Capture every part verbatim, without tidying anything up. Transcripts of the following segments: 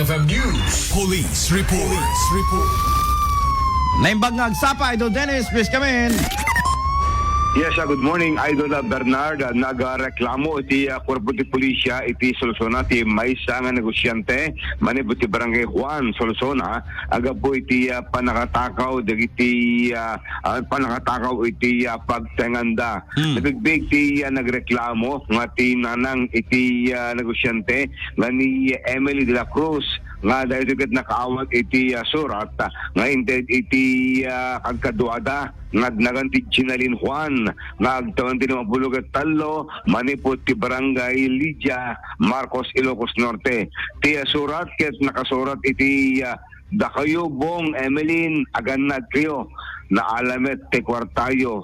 The news. Police report. Police report. Naimbag nga agsapa, Idol Dennis, please come in. Yes, ah, good morning, Idol, ah, Bernard. Ah, nagreklamo iti, ah, kuerpo ti pulisya iti Solsona ti maysa nga negosyante manipud ti Barangay Juan, Solsona, aggapu iti, ah, panakatakaw dagiti, ah, ah, panakatakaw iti, ah, pagtenganda. Hmm. Nabigbig ti, ah, nagreklamo nga ti nanang iti, ah, negosyante nga ni Emily de la Cruz nga daytoy ket nakaawat iti, ah, surat, ah, nga inted iti, ah, kadkaduada nga agnagan ti Ginalin Juan nga agtawen ti lima pulo ket tallo manipud ti Barangay Lydia, Marcos, Ilocos Norte. Ti, ah, surat ket nakasurat iti, ah, Dakayo, Bong, Emeline, agannad kayo. Naalamet ti kuartayo.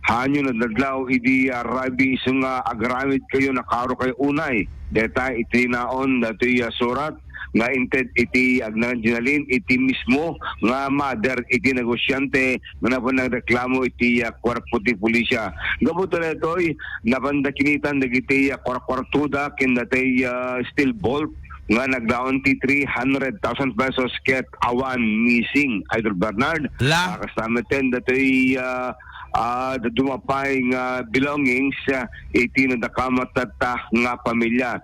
Hanyo nadladlaw idi, ah, rabi isu nga agaramid kayo, nakaro kayo unay. Deta iti naon datoy, ah, surat nga inted iti agnagan Ginalin iti mismo nga mother iti negosyante nga napan nagreklamo iti, ah, kuerpo ti pulisya. Gapu ta daytoy, napanda kinitan dagiti, ah, kuarkuartoda ken datoy, ah, steel bolt nga nagdaon ti three hundred thousand pesos ket awan missing, Idol Bernard. La. Ah, kasta met ken datoy, ah, ah, dadduma pay nga belongings, ah, iti nadakamat tatta nga pamilya.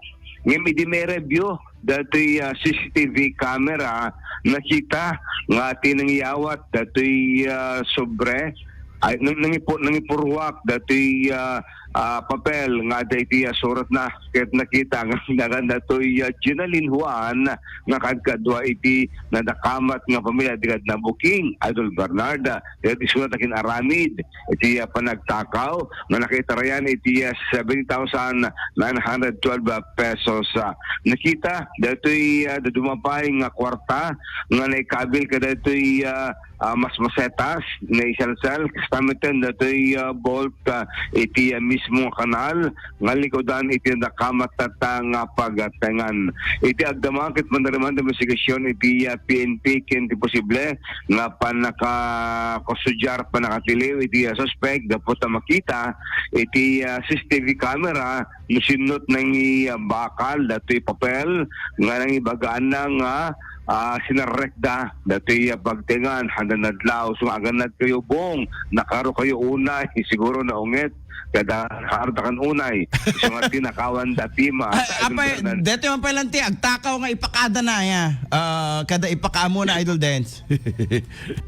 Ngem idi ma-review datoy, ah, C C T V camera, nakita nga ti nangyawat datoy, ah, sobre, ay, nang-, nangipu-, nangipurwak datoy, ah, ah, papel nga adda iti, ah, suratna. Ket nakita nga agnagan datoy, ah, Ginalin Juan nga kadkadua iti nadakamat nga pamilya, di kad nabuking, Idol Bernard. Ket isu nga ti aramid iti, ah, panagtakaw nga nakitarayan iti, ah, seventy thousand nine hundred twelve pesos. Ah, nakita datoy, ah, dadduma pay nga kuarta nga naikabil kadaytoy, ah, ah, mas masetas, naisalsal, kasta met ken datoy, ah, bolt, ah, iti, ah, mismo nga kanal, nga likudan iti nadakamat tatta nga pagtengan. Iti agdama ket mandaruman ti imbestigasyon iti, ah, P N P ken ti posible nga pannakakustodiar, pannakatiliw iti, ah, suspek gapu ta makita iti, ah, C C T V camera no sinno ti nangibakal datoy papel nga nangibagaanna nga, ah, sinarrekda datoy, ah, pagtengan. Handan adlaw, so agannad kayo, Bong, nakaro kayo unay, siguro naunget, kada kaardakan unay, so nga tinakawan dati ma. Ah, apay, detoy man pay lang ti agtakaw nga ipakada na, ya. Ah, kada ipakaamuna, Idol Dens.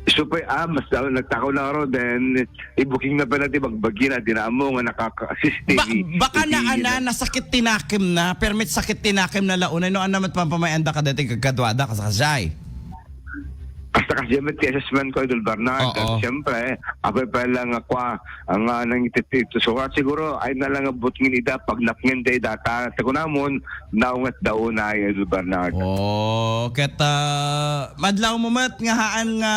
So, pay, ah, mas daw nagtakaw na ro, then, ibuking na pala ti bagbagi na, di na amo nga nakaka-assist Ba-, ti, baka ti na, ana, nasakit ti nakemna, permit sakit ti nakemna la unay, no, ana met pampamayanda kadati kadkaduada, kasakasay. Hasta kasi met ti assessment ko, Idol Bernard. Oo. At siyempre, apay pa lang ako, ah, ang, ah, nangititito. So, ah, siguro, ay na lang ang butngin ida, pag napngin da ida, ta, ta kunamon, naungat daw na, Idol Bernard. Oh, ket, ah, madlaw mo met nga haan nga,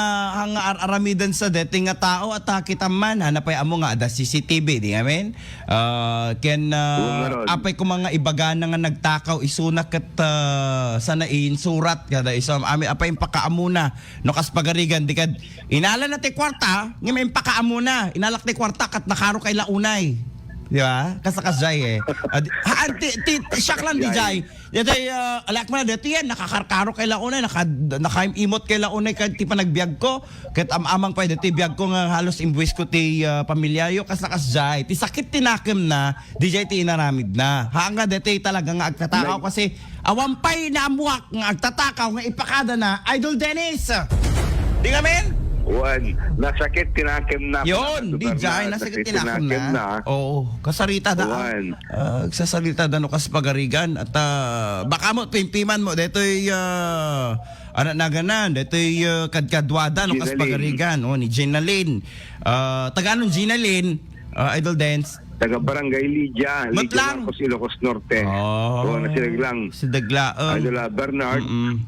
nga ar-, aramidan sa deti nga tao at, ah, kita man, hanapay amo nga, ada C C T V, di amin? Ah, ken, ah, Oo, nga ron. Apay ko mga ibagana nga nagtakaw, isuna ket, ah, sana insurat kada isu, amin, apay impakaamuna, no, kas pagarigan, di kad, inala na ti kuarta, nga may impakaamuna, inalak ti kuarta, kat nakaro kay launay. Di ba? Kasakasay eh. Ah, di, haan, ti, ti, siak lang, Jai. Detoy, ah, alak mo na, detoy yan, nakakarkaro kay launay, naka-, nakaimot kay launay, kay ti panagbiag ko, ket am-amang pay, detoy biag ko nga halos imbuwis ko ti, ah, pamilyayo, kas nakas jay, ti sakit ti nakem na, di jay ti inaramid na. Haan nga, detoy talaga nga agtatakaw, Nag- kasi awan pay naammuak nga agtatakaw nga ipakada na, Idol Dennis. Di ngamin? Wan, nasakit ti nakem na, Yon, di jay, nasakit ti nakem na. Oo, kasarita da. Wan. Ah, agsasalita da no kas pagarigan at, ah, baka mo pimpiman mo detoy, ah, anak naganan detoy, ah, kadkaduada no kas pagarigan, oh, ni Jenaline. Ah, taga anong Jenaline? Ah, Idol Dance? Taga Barangay Lydia, Lydia Marcos, Ilocos Norte. Oh, na si Daglang. Si Dagla, um, Idol, ah, Bernard. Mm-mm.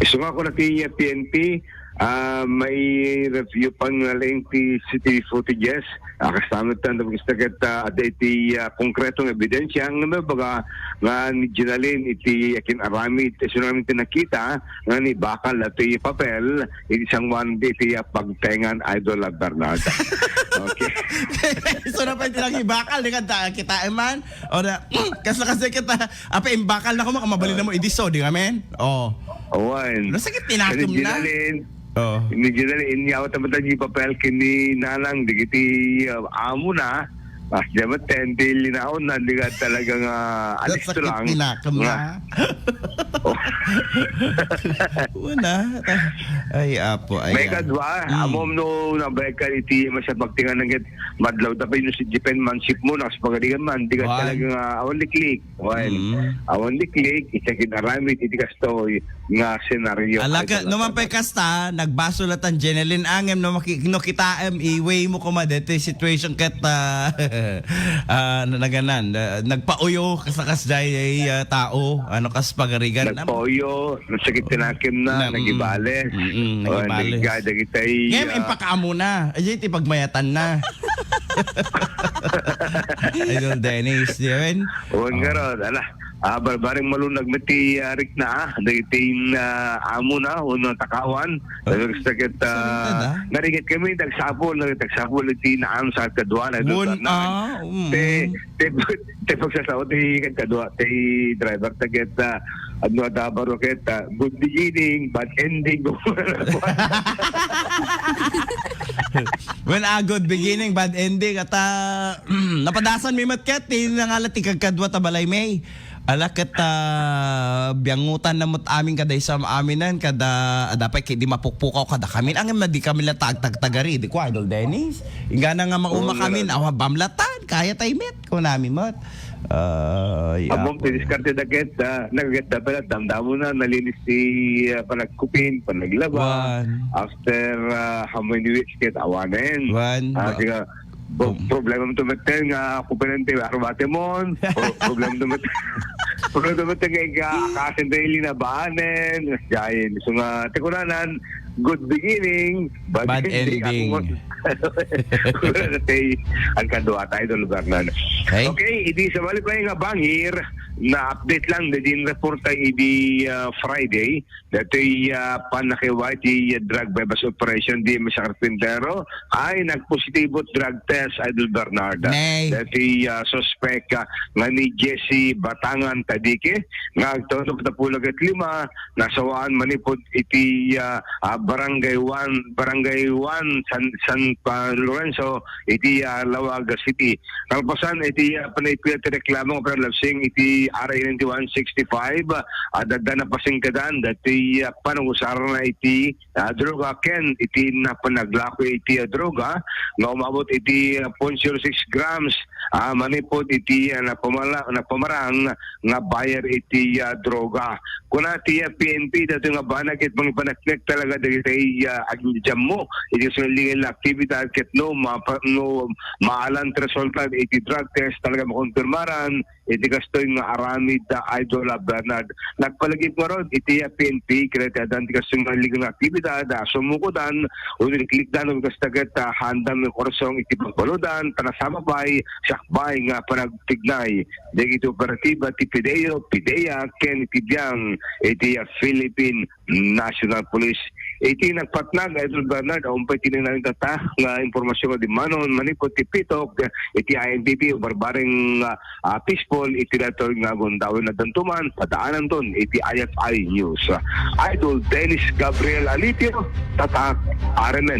Isunga ko na ti P N P, Ah, mai-review pa nga laeng ti C C T V footages. Ah, kasta met ta, tapos ta ket, ah, adda iti, ah, konkretong ebidensya nga nagbaga nga ni Jenaline iti akin-aramid, ti tsunami ti nakita, nga nibakal datoy papel, iti sanguan iti, ah, pagtengan, Idol, ah, Bernard. Okay. So, napay ti nangibakal, di ka ta-, kita, man? O na, kasla kasi kita, apa, imbakal na ko, maka mabalin na mo, idi so, di nga, men? Oh. Awan. Nasakit, tinakem na. Kani Jenaline, Oh. Ni Jenaline, inyawat naman tayo ni papel kini nanang, digiti, ah, amo na. Ah, dapat ten, ti linaon na, di ka talaga nga, ah, alisto lang. Nasakit, tinakem na. Oh. Una. Ay, apo, ay, May kadwa, mm. Amom no, nabayag ka iti, masya pagtingan ng kit, madlaw da pa yun si Jipen Mansip mo, nakas pagadigan man, di ka Wan. Talaga nga, awan liklik. Wan. Mm. Awan liklik, iti akin-aramid, iti kastoy, nga senaryo. Ala, ka, no man pay kasta, nagbasol atan Jenaline Angem, no, maki-, no kitaem, i-weigh mo koma deti situation ket, ah, ah, nanaganan, ah, nagpauyo, kas-, kasjay, ah, tao, ano, kas pagarigan. Nagpauyo, nasakit tinakim na, Na, mm, nagibales. Mm, mm, O, nagibales. Nagigay, dagitay, Ngem, ah, impakaamo na. Ay, ti pagmayatan na. Idol Dennis, di ba, men? Wan Oh. Garod, ala. Ah, barbareng malunag met ti, ah, rikna, ah. Dagiti, ah, amo na, uno takawan. Oh. Dagiti sakit, ah, Sarita da. Narigat kami, nagsapol, narigat nagsapol, iti naan sa kadwa na, Won, doon na. Ah, mm. Te, te, te, pagsasao, ti kadwa, ti driver, taget, ah, ano, da, baro, ket, ah, good beginning, bad ending. Well, ah, good beginning, bad ending. At, ah, napadasan mi met ket, ti nangala ti kagkadwa ta balay, May. Ala ket, ah, biangutan na met amin kada isam aminan, kada, ah, dapat kay di mapukpukaw kada kami. Ang di kami la tagtagtagari, di ko, Idol Dennis. Ingana nga mauma Oo, kami, meron. Awa, bamlatan, kaya tayo met, kunami met. Ay, Abong, ako. Piniskarte da ket, ah, nagagat da pala, damdamo na, nalinis ti, ah, panagkupin, panaglaba. Wan. After, ah, how many weeks ket, awanen. Wan. Ah, Ba- sige, Pro-, Um. Problema mo tumeten nga kupinan ti arbatemon. Pro-, problema mo tumeten. Problema mo tumeten nga ika-, akasin tayo linabanen. Jain. So nga, ti kunanan, good beginning, bad Bad ending. Ending. Ako mo, kunanan tayo, ang kadwa tayo, Idol Bernard. Okay. Okay, idi sa bali pa nga bangir, na-update lang, na din report tayo idi, ah, Friday, Datoy, ah, panakiwa iti drug buy-bust operation di Mister Carpintero ay nagpositibo drug test, Idol Bernard. Nay. Datoy, ah, suspek, ah, nga ni Jesse Batangan Tadike, nga agtaw no patapulag at lima, nasawaan manipod iti, ah, ah, Barangay one, Barangay one, San, San Pa-, Lorenzo, iti, ah, Laoag City. Kalpasan iti, ah, panagpila ti reklamo nga pananglabsing iti R A ninety-one sixty-five, ah, adda napasingkadan dati, ah, panagusarna iti, ah, droga ken iti napanaglako iti, ah, droga nga umabot iti, ah, point zero six grams, ah, manipod iti, ah, napamala-, napamarang nga buyer iti, ah, droga. Kuna ti, ah, P N P, datoy nga banag ket mangipaneknek talaga dagiti, ah, agjammo iti illegal activity ket no mapa-, no maalan ti resulta iti drug test, talaga makonfirmaran iti kastoy nga aramid da Idol, ah, Bernard. Nagpalagip ngarud iti, ah, P N P, ket addan ti kastoy nga illegal nga aktibidad, ah, sumukodan, uniklikdan, o kasta ket, ah, handam nga korsong iti pagbaludan, ta nasapa pay, sakbay nga panagtignay dagiti operatiba ti PDEO, PDEA, ken iti biang iti Philippine National Police. Iti nagpatnag, Idol Bernard, awan pay tinaynayon tatta nga impormasyon nga dimmanon manipud ti pitok iti I N P P o barbareng, ah, ah, peaceful iti daytoy nga gundaway na dantuman, padaananton iti I F I News. Idol Dennis Gabriel Alipio, Tatak, R M N.